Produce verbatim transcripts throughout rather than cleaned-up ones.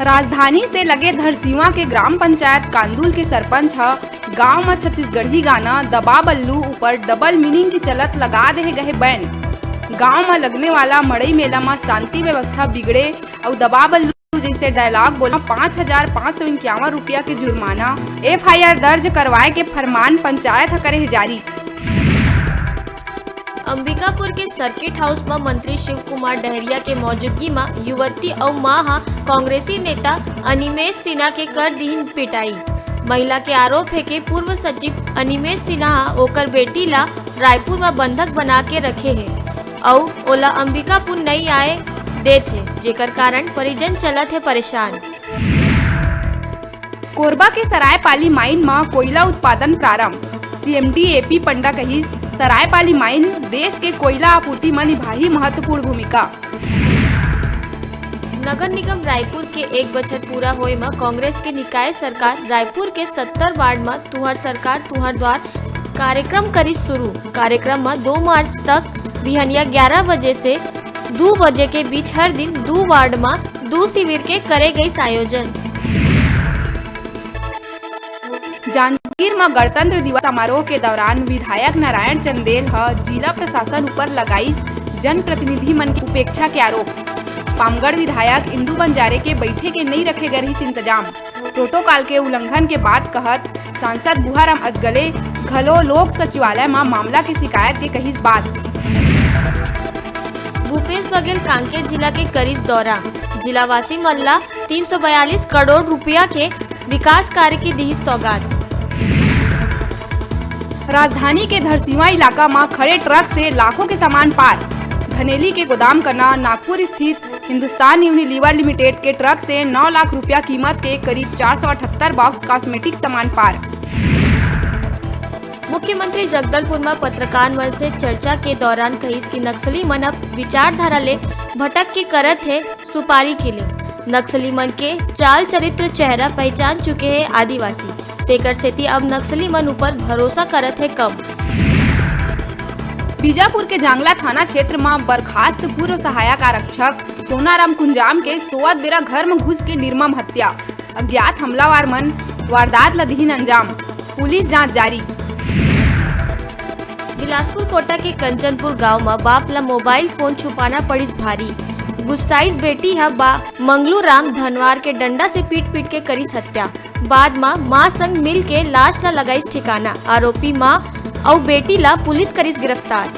राजधानी से लगे धरसींवा के ग्राम पंचायत कांदुल के सरपंच ह गांव म छत्तीसगढ़ी गाना दबा बल्लू ऊपर डबल मीनिंग के चलत लगा देहे गहे बैन। गांव म लगने वाला मड़ई मेला म शांति व्यवस्था बिगड़े अउ दबा बल्लू जैसे डायलॉग बोला, पाँच हजार पाँच सौ इक्यावन रुपया के जुर्माना, एफ आई आर दर्ज करवाए के फरमान पंचायत ह करे हे जारी। अंबिकापुर के सर्किट हाउस म मंत्री शिव कुमार डहरिया के मौजूदगी म युवती अउ मां ह कांग्रेसी नेता अनिमेश सिन्हा के कर दिहिन पिटाई। महिला के आरोप हे के पूर्व सचिव अनिमेश सिन्हा ह ओकर बेटी ला रायपुर म बंधक बना के रखे हे अउ ओला अंबिकापुर नइ आए देत हे, जेकर कारण परिजन चलत हे परेशान। कोरबा के सरायपाली माइन म कोयला उत्पादन प्रारंभ। C M D A P पंडा कहिस, सरायपाली माइन देश के कोयला आपूर्ति म निभाही महत्वपूर्ण भूमिका। नगर निगम रायपुर के एक बछर पूरा होए म कांग्रेस के निकाय सरकार रायपुर के सत्तर वार्ड म तुंहर सरकार तुंहर द्वार कार्यक्रम करिस शुरू। कार्यक्रम म दो मार्च तक बिहनिया ग्यारह बजे से दू बजे के बीच हर दिन दू वार्ड म दू शिविर के करे गइस आयोजन। जांजगीर म गणतंत्र दिवस समारोह के दौरान विधायक नारायण चंदेल ह जिला प्रशासन ऊपर लगाइस जनप्रतिनिधि मन के उपेक्षा के आरोप। पामगढ़ विधायक इंदु बंजारे के बैठे के नइ रखे गे रिहिस इंतजाम। प्रोटोकॉल के उल्लंघन के बात कहत सांसद गुहाराम अजगले घलो लोक सचिवालय म मामला के शिकायत के कहिस बात। भूपेश बघेल कांकेर जिला के करिस दौरा। जिलावासी मन ला तीन सौ बयालीस करोड़ रुपया के विकास कार्य के दिहिस सौगात। राजधानी के धरसींवा इलाका म खड़े ट्रक से लाखों के सामान पार। धनेली के गोदाम कना नागपुर स्थित हिंदुस्तान यूनिलीवर लिमिटेड के ट्रक से नौ लाख रुपया कीमत के करीब चार सौ अठहत्तर बॉक्स कॉस्मेटिक सामान पार। मुख्यमंत्री जगदलपुर म पत्रकार मन से चर्चा के दौरान कहिस कि नक्सली मन अब विचारधारा ले भटक के करत हे सुपारी के लिए। नक्सली मन के चाल चरित्र चेहरा पहचान चुके हे आदिवासी, तेकर सेती अब नक्सली मन ऊपर भरोसा करत हे कम। बीजापुर के जांगला थाना क्षेत्र म बर्खास्त पूर्व सहायक आरक्षक सोनाराम कुंजाम के सोवत बेरा घर म घुस के निर्मम हत्या। अज्ञात हमलावर मन वारदात ल दिहिन अंजाम। पुलिस जांच जारी। बिलासपुर कोटा के कंचनपुर गांव म बाप ल मोबाइल फोन छुपाना पड़िस भारी। गुस्साइस बेटी ह बा मंगलू राम धनवार के डंडा से पीट पीट के करिस हत्या। बाद म मां संग मिल के लाश ल लगाइस ठिकाना। आरोपी मां अउ बेटी ल पुलिस करिस गिरफ्तार।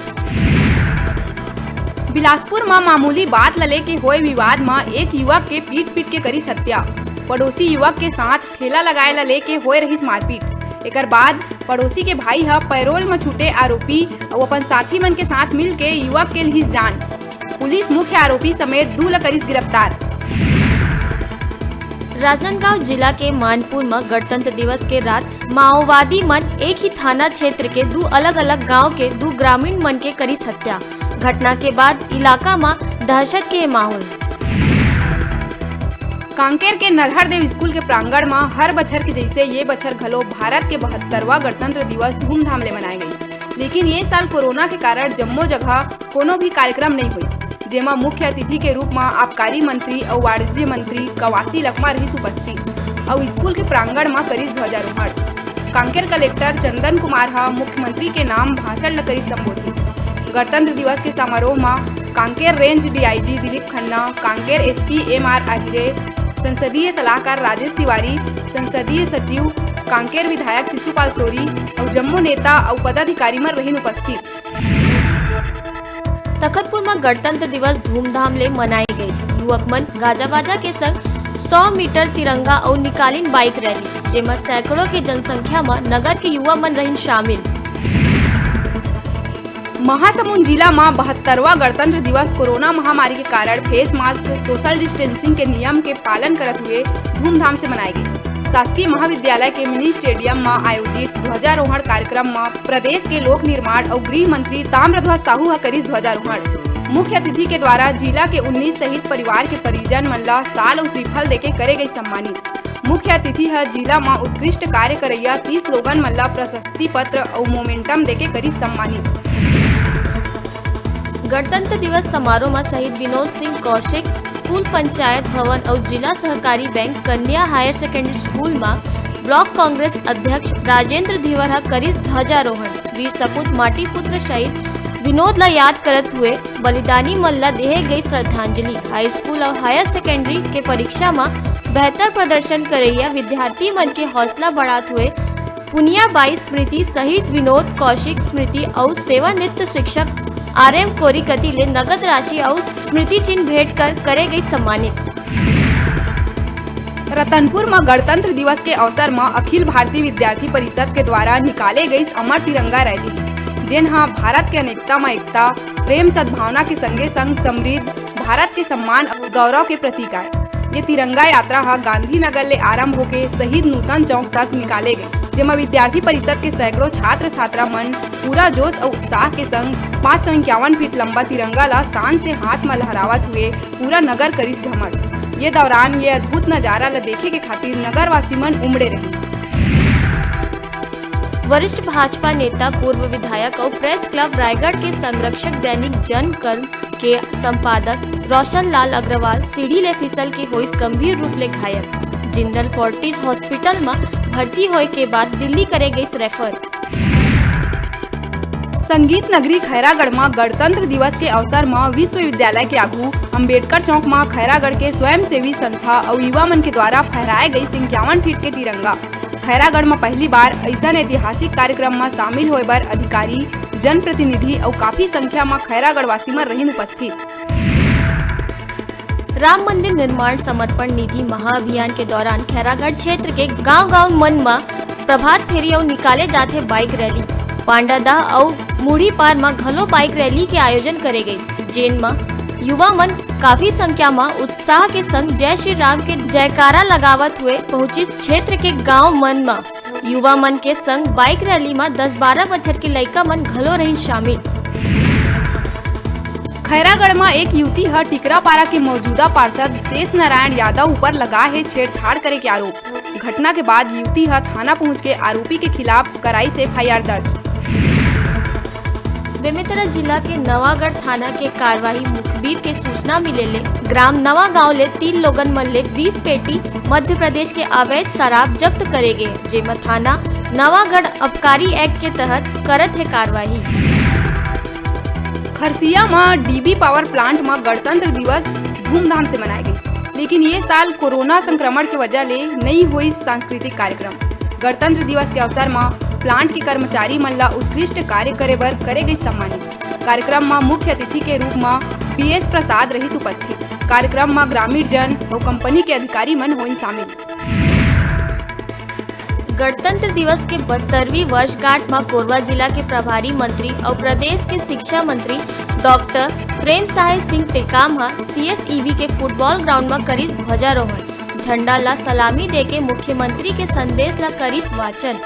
बिलासपुर म मामूली बात ल लेके होए विवाद म एक युवक के पीट पीट के करिस हत्या। पड़ोसी युवक के साथ ठेला लगाए ल लेके होए रहिस मारपीट। एकर बाद पड़ोसी के भाई ह पैरोल म छूटे आरोपी अउ अपन साथी मन के साथ मिल के युवक के लिहिस जान। पुलिस मुख्य आरोपी समेत दू ल करिस गिरफ्तार। राजनांदगांव जिला के मानपुर म गणतंत्र दिवस के रात माओवादी मन एक ही थाना क्षेत्र के दू अलग-अलग गांव के दू ग्रामीण मन के करिस हत्या। घटना के बाद इलाका म दहशत के माहौल। कांकेर के नरहर देव स्कूल के प्रांगण म हर बछर के जइसे ये बछर घलो भारत के बहत्तरवां गणतंत्र दिवस धूमधाम ले मनाए गइस, लेकिन ये साल कोरोना के कारण जम्मो जगह कोनो भी कार्यक्रम नइ होइस, जेमा मुख्य अतिथि के रूप म आबकारी मंत्री अउ वाणिज्य मंत्री कवासी लखमा रहिस उपस्थित अउ स्कूल के प्रांगण म करिस ध्वजारोहण। कांकेर कलेक्टर चंदन कुमार ह मुख्यमंत्री के नाम भाषण ल करिस संबोधित। गणतंत्र दिवस के समारोह म Kanker range D I G Dilip Khanna, Kanker S P M R Aahire, संसदीय सलाहकार राजेश तिवारी, संसदीय सचिव, कांकेर विधायक शिशुपाल सोरी अउ जम्मो नेता अउ पदाधिकारी मन रहिन उपस्थित। तखतपुर म गणतंत्र दिवस धूमधाम ले मनाए गइस। युवक मन गाजा बाजा के संग सौ मीटर तिरंगा अउ निकालिन बाइक रैली, जेमा सैकड़ों के जनसंख्या म नगर के युवा मन रहिन शामिल। महासमुंद जिला म बहत्तरवां गणतंत्र दिवस कोरोना महामारी के कारण फेस मास्क, सोशल डिस्टेंसिंग के नियम के पालन करत हुए धूमधाम से मनाए गइस। शासकीय महाविद्यालय के मिनी स्टेडियम म आयोजित ध्वजारोहण कार्यक्रम म प्रदेश के लोक निर्माण अउ गृह मंत्री ताम्रध्वज साहू ह करिस ध्वजारोहण। मुख्य अतिथि के द्वारा जिला के उन्नीस शहीद परिवार के परिजन मन ल शाल अउ श्रीफल देके करे गइस सम्मानित। मुख्य अतिथि ह जिला म उत्कृष्ट कार्य करइया तीस लोगन मन ल प्रशस्ति पत्र अउ मोमेंटम देके करिस सम्मानित। गणतंत्र दिवस समारोह म शहीद विनोद सिंह कौशिक, स्कूल पंचायत भवन अउ जिला सहकारी बैंक कन्या हायर सेकेंडरी स्कूल म ब्लॉक कांग्रेस अध्यक्ष राजेंद्र धीवर ह करिस ध्वजारोहण। वीर सपूत माटी पुत्र शहीद विनोद ला याद करत हुए बलिदानी मन ला देहे गई श्रद्धांजलि। हाई स्कूल अउ हायर सेकेंडरी के परीक्षा म बेहतर प्रदर्शन करैया विद्यार्थी मन के हौसला बढ़ात हुए पुनिया बाई स्मृति, शहीद विनोद कौशिक स्मृति अउ सेवानिवृत्त शिक्षक आर एम कोरी कति ले नगद राशि अउ स्मृति चिन्ह भेंट कर करे गई सम्मानित। रतनपुर म गणतंत्र दिवस के अवसर म अखिल भारतीय विद्यार्थी परिषद के द्वारा निकाले गईस अमर तिरंगा रैली, जेन ह भारत के अनेकता म एकता, प्रेम, सद्भावना के संगे संग समृद्ध भारत के सम्मान अउ गौरव के प्रतीक आय। ये तिरंगा यात्रा ह गांधीनगर ले आरंभ होके शहीद नूतन चौक तक निकाले गए, जेमा विद्यार्थी परिषद के सैकड़ों छात्र छात्रा मन पूरा जोश अउ उत्साह के संग पाँच सौ इक्यावन फीट लंबा तिरंगा ला शान से हाथ म लहरावत हुए पूरा नगर करिस भ्रमण। ये दौरान ये अद्भुत नजारा ला देखे के खातिर नगरवासी मन उमड़े रहिन। वरिष्ठ भाजपा नेता, पूर्व विधायक अउ प्रेस क्लब रायगढ़ के संरक्षक दैनिक जनकर्म के संपादक रोशन लाल अग्रवाल सीढ़ी ले फिसल के होइस गंभीर रूप ले घायल। जिंदल फोर्टिस हॉस्पिटल म भर्ती होए के बाद दिल्ली करे गइस रेफर। संगीत नगरी खैरागढ़ म गणतंत्र दिवस के अवसर म विश्वविद्यालय के आगू अंबेडकर चौक म खैरागढ़ के स्वयंसेवी संस्था अउ युवा मन के द्वारा फहराए गइस इक्यावन फीट के तिरंगा। खैरागढ़ म पहली बार अइसन ऐतिहासिक कार्यक्रम म शामिल होए बर अधिकारी, जनप्रतिनिधि अउ काफी संख्या म खैरागढ़ वासी मन रहिन उपस्थित। राम मंदिर निर्माण समर्पण निधि महाअभियान के दौरान खैरागढ़ क्षेत्र के गांव-गांव मन म प्रभात फेरी अउ निकाले जाथे बाइक रैली। पांडादाह अउ मुढ़ीपार म घलो बाइक रैली के आयोजन करे गइस, जेन म युवा मन काफी संख्या म उत्साह के संग जय श्री राम के जयकारा लगावत हुए पहुंचिस। क्षेत्र के गांव मन म युवा मन के संग बाइक रैली म दस बारह बछर के लइका मन घलो रहिन शामिल। खैरागढ़ म एक युवती ह टिकरापारा के मौजूदा पार्षद शेष नारायण यादव ऊपर लगा हे छेड़छाड़ करे के आरोप। घटना के बाद युवती ह थाना पहुंच के आरोपी के खिलाफ कराइस एफ आई आर दर्ज। बेमेतरा जिला के नवागढ़ थाना के कार्यवाही मुखबिर के सूचना मिले ले ग्राम नवागांव ले तीन लोगन मन ले बीस पेटी मध्य प्रदेश के अवैध शराब जब्त करे गे, जेमा थाना नवागढ़ आबकारी एक्ट के तहत करत हे कार्यवाही। खरसिया म डी बी पावर प्लांट म गणतंत्र दिवस धूमधाम से मनाए गइस, लेकिन ये साल कोरोना संक्रमण के वजह ले नइ होइस सांस्कृतिक कार्यक्रम। गणतंत्र दिवस के अवसर म प्लांट के कर्मचारी मन ला उत्कृष्ट कार्य करे बर करे गइस सम्मानित। कार्यक्रम म मुख्य अतिथि के रूप म पी एस प्रसाद रहिस उपस्थित। कार्यक्रम म ग्रामीण जन अउ कंपनी के अधिकारी मन होइन शामिल। गणतंत्र दिवस के बहत्तरवीं वर्षगांठ म कोरबा जिला के प्रभारी मंत्री अउ प्रदेश के शिक्षा मंत्री डॉक्टर प्रेम साय सिंह टेकाम ह सी एस ई वी के फुटबॉल ग्राउंड म करिस ध्वजारोहण। झंडा ला सलामी देके मुख्यमंत्री के संदेश ला करिस वाचन।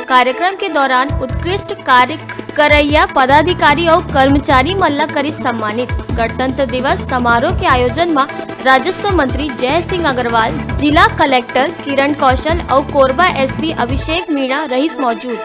कार्यक्रम के दौरान उत्कृष्ट कार्य करइया पदाधिकारी अउ कर्मचारी मन ला करिस सम्मानित। गणतंत्र दिवस समारोह के आयोजन म राजस्व मंत्री जय सिंह अग्रवाल, जिला कलेक्टर किरण कौशल अउ कोरबा एस पी अभिषेक मीणा रहिस मौजूद।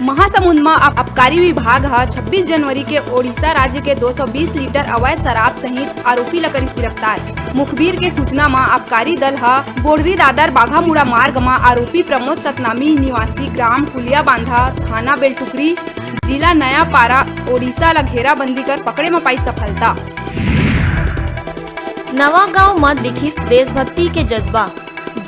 महासमुंद म आबकारी विभाग ह छब्बीस जनवरी के ओडिशा राज्य के दो सौ बीस लीटर अवैध शराब सहित आरोपी ल करिस गिरफ्तार। मुखबिर के सूचना म आबकारी दल ह बोड़री दादर बाघामुड़ा मार्ग म आरोपी प्रमोद सतनामी निवासी ग्राम पुलिया बांधा, थाना बेलटुकरी, जिला नयापारा, ओडिशा ल घेराबंदी कर पकड़े म पाइस सफलता। नवागांव म दिखिस देशभक्ति के जज्बा।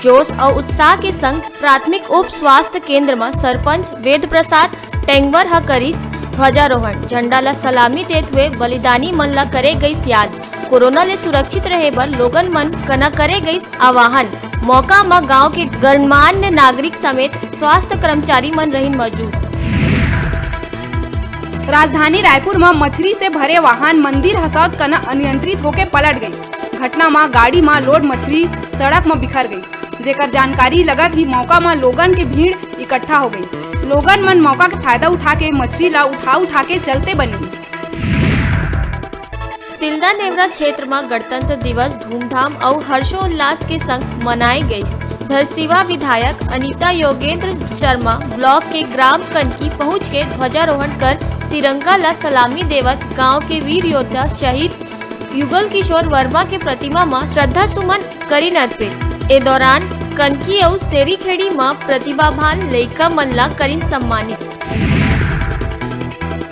जोश अउ उत्साह के संग प्राथमिक उप स्वास्थ्य केंद्र म सरपंच वेद प्रसाद टेंगवर ह करिस ध्वजारोहण। झंडा ल सलामी देत हुए बलिदानी मन ल करे गइस याद। कोरोना ले सुरक्षित रहे बर लोगन मन कना करे गइस आह्वान। मौका म गांव के गणमान्य नागरिक समेत स्वास्थ्य कर्मचारी मन रहिन मौजूद। राजधानी रायपुर म मछरी से भरे वाहन मंदिर हसौद कना अनियंत्रित होके पलट गइस। घटना म गाड़ी म लोड मछरी सड़क म बिखर गइस, जेकर जानकारी लगत ही मौका म लोगन के भीड़ इकट्ठा हो गइस। लोगन मन मौका के फायदा उठा के मछरी ला उठा उठा के चलते बनिन। तिल्दा नेवरा क्षेत्र म गणतंत्र दिवस धूमधाम अउ हर्षोल्लास के संग मनाए गइस। धरसीवा विधायक अनिता योगेंद्र शर्मा ब्लॉक के ग्राम कनकी पहुंच के ध्वजारोहण कर तिरंगा ला सलामी देवत गांव के वीर योद्धा शहीद युगल किशोर वर्मा के प्रतिमा म श्रद्धा सुमन करिन अर्पित। ए दौरान कनकी अउ सेरीखेड़ी म प्रतिभावान लइका मन ला करिन सम्मानित।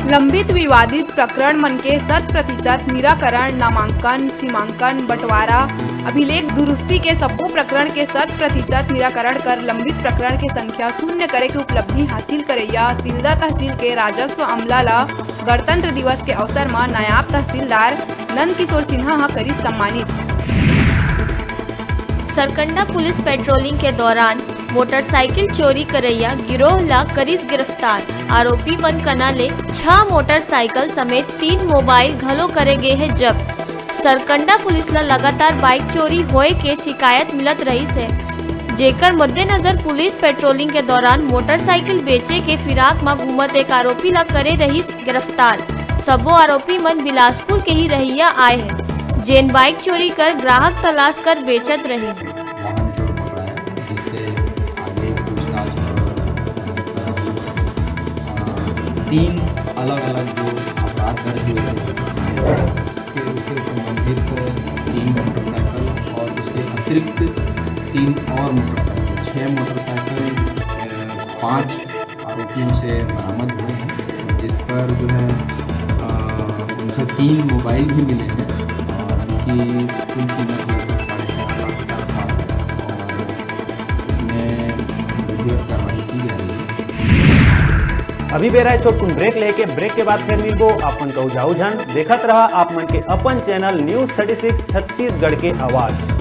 लंबित विवादित प्रकरण मन के शत प्रतिशत निराकरण, नामांकन, सीमांकन, बंटवारा, अभिलेख दुरुस्ती के सब्बो प्रकरण के शत प्रतिशत निराकरण कर लंबित प्रकरण के संख्या शून्य करे के उपलब्धि हासिल करैया तिल्दा तहसील के राजस्व अमला ला गणतंत्र दिवस के अवसर म नायब तहसीलदार नंद किशोर सिन्हा ह करिस सम्मानित। सरकंडा पुलिस पेट्रोलिंग के दौरान मोटरसाइकिल चोरी करैया गिरोह ला करिस गिरफ्तार। आरोपी मन कना ले छह मोटरसाइकिल समेत तीन मोबाइल घलो करे गे हे जब्त। सरकंडा पुलिस ला लगातार बाइक चोरी होए के शिकायत मिलत रहिस हे, जेकर मद्देनजर पुलिस पेट्रोलिंग के दौरान मोटरसाइकिल बेचे के फिराक म घूमत एक आरोपी ला करे रहिस गिरफ्तार। सबो आरोपी मन बिलासपुर के ही रहइया आए हे, जेन बाइक चोरी कर ग्राहक तलाश कर बेचत रहिन। वाहन चोर पकड़ा है, जिससे आगे पूछताछ और, अ, तीन अलग-अलग जो अपराध दर्ज हुए थे, उसके, उससे संबंधित तीन मोटरसाइकिल और उसके अतिरिक्त तीन और मोटरसाइकिल, छह मोटरसाइकिल, अ, पाँच आरोपियों से बरामद हुए हैं, जिस पर जो है, अ, उनसे तीन मोबाइल भी मिले हैं और इनकी कुल कीमत लगभग साढ़े चार लाख के आसपास है और इसमें विधिवत कार्रवाई की जा रही है। अभी बेरा है छोटकुन ब्रेक लेके, ब्रेक के बाद फिर मिलबो। आप मन कहू जाऊ झन, देखत रहा आप मन के अपन channel news thirty six Chhattisgarh के आवाज।